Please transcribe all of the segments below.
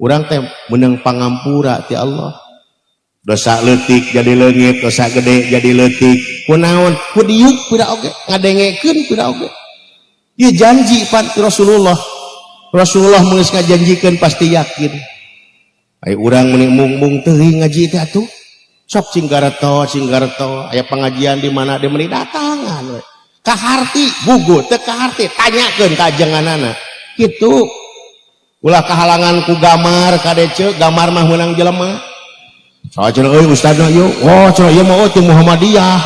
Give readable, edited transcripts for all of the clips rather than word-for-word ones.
Urang teh menang pangampura ti Allah. Dosa leutik jadi leungit, dosa gede jadi leutik. Kunaon? Ku diuk pira oge, ngadengekeun pira oge. Ieu janji pan Rasulullah. Rasulullah mun geus ngajanjikeun pasti yakin. Ai urang meuni mung-mung teuing ngaji teh atuh. Sok cing gareto, cing gareto, aya pengajian di mana dia meuni datangan we. Kaharti bugu teu kaharti tanyakeun ka ajenganana. Kitu. Ulah kahalangan ku gamar kadece, gamar mah meunang jelema. Soal cenah euy ustadna ieu, oh cenah ieu mah oh ti Muhammadiyah.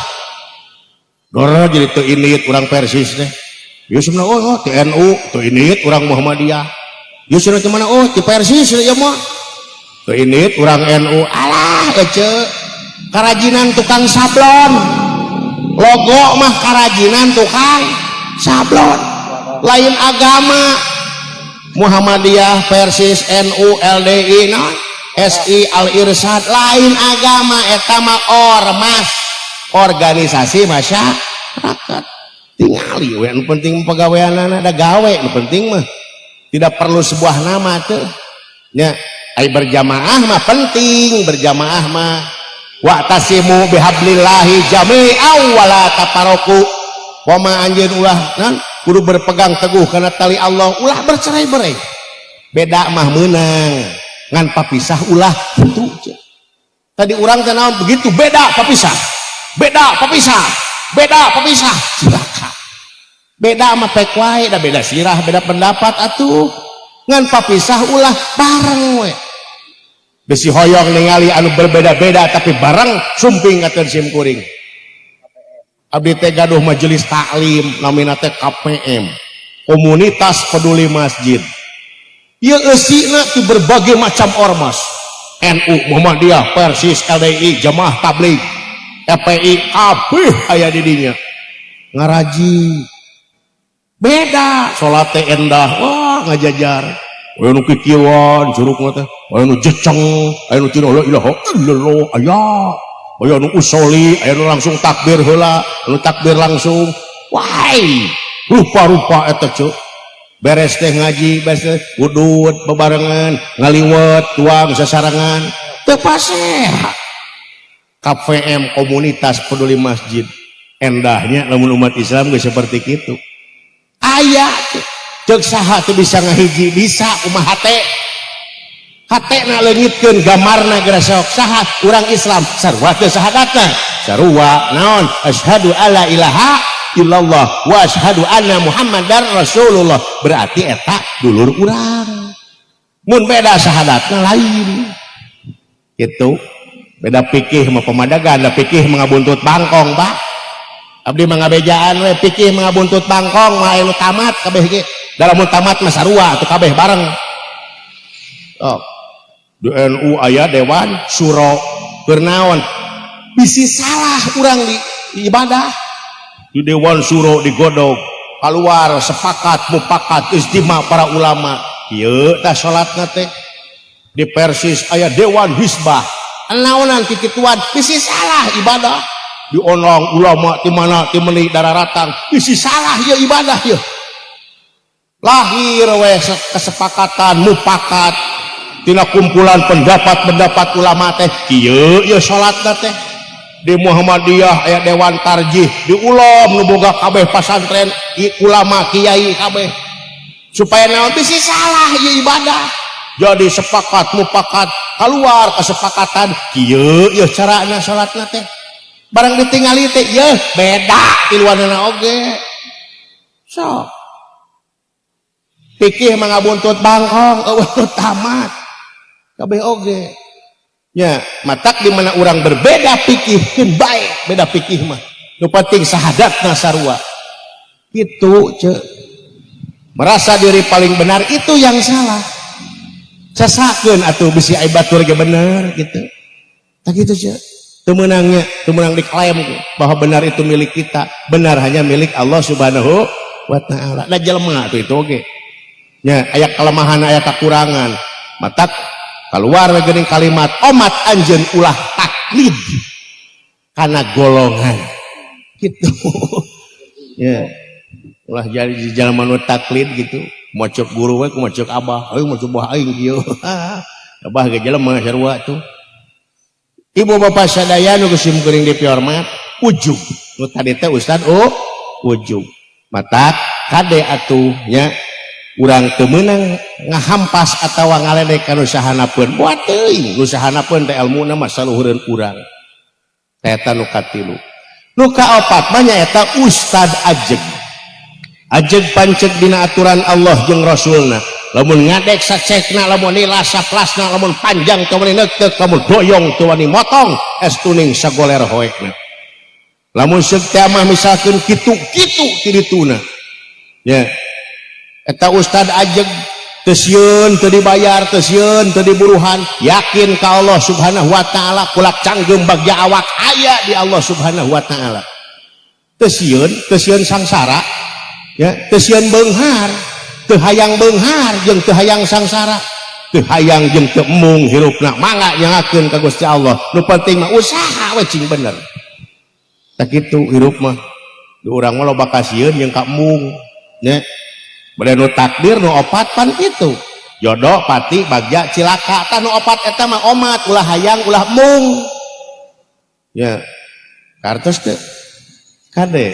Dor jadi teu indit urang Persis teh. Ieu cenah oh, oh ti NU, teu indit urang Muhammadiyah. Ieu cenah ti mana, oh ti Persis ieu mah. Teu indit urang NU. Alah ece. Karajinan tukang sablon. Logo mah karajinan tukang sablon. Lain agama. Muhammadiyah, Persis, NU, LDI, naon? SI, Al Irsyad lain agama, eta mah ormas, organisasi masyarakat. Tingali we nu penting pagaweanana, da gawe nu penting mah, tidak perlu sebuah nama tuh nya. Ai berjamaah mah penting, berjamaah mah wa'tasimu bihablillahi jami'an wala tafarraqu. Wama anjeun ulah nan kudu berpegang teguh karena tali Allah, ulah bercerai-berai. Beda mah meunang, ngan papisah ulah gitu. Tadi urang teh naon, begitu beda papisah, beda papisah, beda papisah, cilaka. Beda mah pek wae da, beda sirah, beda pendapat atuh, ngan papisah ulah, bareng we. Bisi hoyong ningali anu berbeda-beda tapi bareng sumping katen sim kuring. Abdi teh gaduh majelis taklim namina teh KPM, Komunitas Peduli Masjid. Ieu eusina ti berbagai macam ormas, NU, Muhammadiyah, Persis, LDI, Jamaah Tabligh, FPI, kabeh aya di dinya. Ngaraji beda, salat teh endah, wah ngajajar. Aya nu kikieuan curug mah teh, aya nu jeceng, aya nu tina la ilaha illallah aya. Aya nu usoli, aya nu langsung takbir heula, nu takbir langsung. Wai, rupa-rupa eta cuk. Beres teh ngaji, beres teh udud bebarengan, ngaliwet, tuang sasarengan. Teu pasea. KPM, Komunitas Peduli Masjid. Endahnya lamun umat Islam geus seperti kitu. Aya cek saha teu bisa ngahiji, bisa kumaha hate. Hatena leungitkeun, gambarna geura sok saha urang Islam sarua teu sahadatna? Sarua. Naon? Asyhadu alla ilaha illallah wa asyhadu anna muhammadar rasulullah. Berarti eta dulur urang. Mun beda sahadatna lain gitu. Beda pikih mah pemadagan da, pikih mah ngabuntut bangkong, Pak. Abdi mah ngabejaan we, pikih mah ngabuntut bangkong mah anu tamat kabeh ge. Dalam mun tamat mah sarua atuh kabeh bareng. Oh. Di NU aya Dewan Suro, keur naon? Bisi salah urang di ibadah. Di Dewan Suro digodog, keluar sepakat mufakat ijtima para ulama. Kieu tah salatna teh. Di Persis aya Dewan Hisbah. Naonan kikituan, bisi salah ibadah. Diondang ulama di mana di meni daratang, bisi salah ya ibadah ya. Lahir we kesepakatan mufakat tina kumpulan pendapat-pendapat ulama teh, kieu ieu salatna teh. Di Muhammadiyah aya Dewan Tarjih, di ulom nu boga kabeh pasantren, ulama, kiai kabeh, supaya naon? Bisi salah ieu ibadah. Jadi sepakat mufakat, keluar kesepakatan kieu ieu carana salatna teh. Barang ditingali teh ieu beda tiluanana oge. So pikih mah ngabuntut bangkong, eueuh tamat kabeh oge nya. Matak di mana orang berbeda pikih keun bae, beda pikih mah nu penting sahadatna sarua gitu ce. Merasa diri paling benar itu yang salah. Casakeun atuh, bisi ai batur ge bener gitu. Tak gitu ce. Teu meunangnya, teu meunang diklaim bahwa benar itu milik kita. Benar hanya milik Allah Subhanahu wa taala. Da jelema atuh itu oge nya aya kelemahan, aya kekurangan. Matak keluar geuning kalimat omat anjeun ulah taklid kana golongan gitu ya, ulah jadi jelema nu taklid gitu. Kumaha ceuk guru we, kumaha ceuk abah, aing mah coba aing kieu. Abah ge jelema sarua tuh. Ibu bapak sadaya nu ku sim kuring dipihormat, ujug. Nu tadi teh Ustad, oh, ujug. Matak kade atuh nya, urang teu meunang ngahampas atawa ngaledek ka nu sahanapeun. Buat teuing nu sahanapeun teh elmuna mah saluhureun urang. Eta nu katilu. Nu kaopat mah nyaeta Ustad ajeg. Ajeg panceg dina aturan Allah jeung Rasulna. Lamun ngadek sacekna, lamun nilas saplasna, lamun panjang teu wani neukteuh, lamun doyong teu wani motong, estuning sagoler hoekna. Lamun seuk teh mah misalkeun kitu kitu ti dituna nya, eta ustad ajeg, teu sieun teu dibayar, teu sieun teu diburuhan, yakin ka Allah Subhanahu wa taala, kulak canggeum bagja awak aya di Allah Subhanahu wa taala. Teu sieun, teu sieun sangsara ya, teu sieun beunghar, teu hayang beunghar jeung teu hayang sangsara, teu hayang jeung teu embung hirupna, mangga nyangakeun ka Gusti Allah. Nu penting mah usaha we cing bener. Tak kitu hirup mah. Di urang mah loba kasieun jeung ka embung nya. Bade nu takdir nu opat pan kitu. Jodoh, pati, bagja, cilaka. Tah, nu opat eta mah omat, ulah hayang, ulah embung. Ya. Kartos teu? Kade.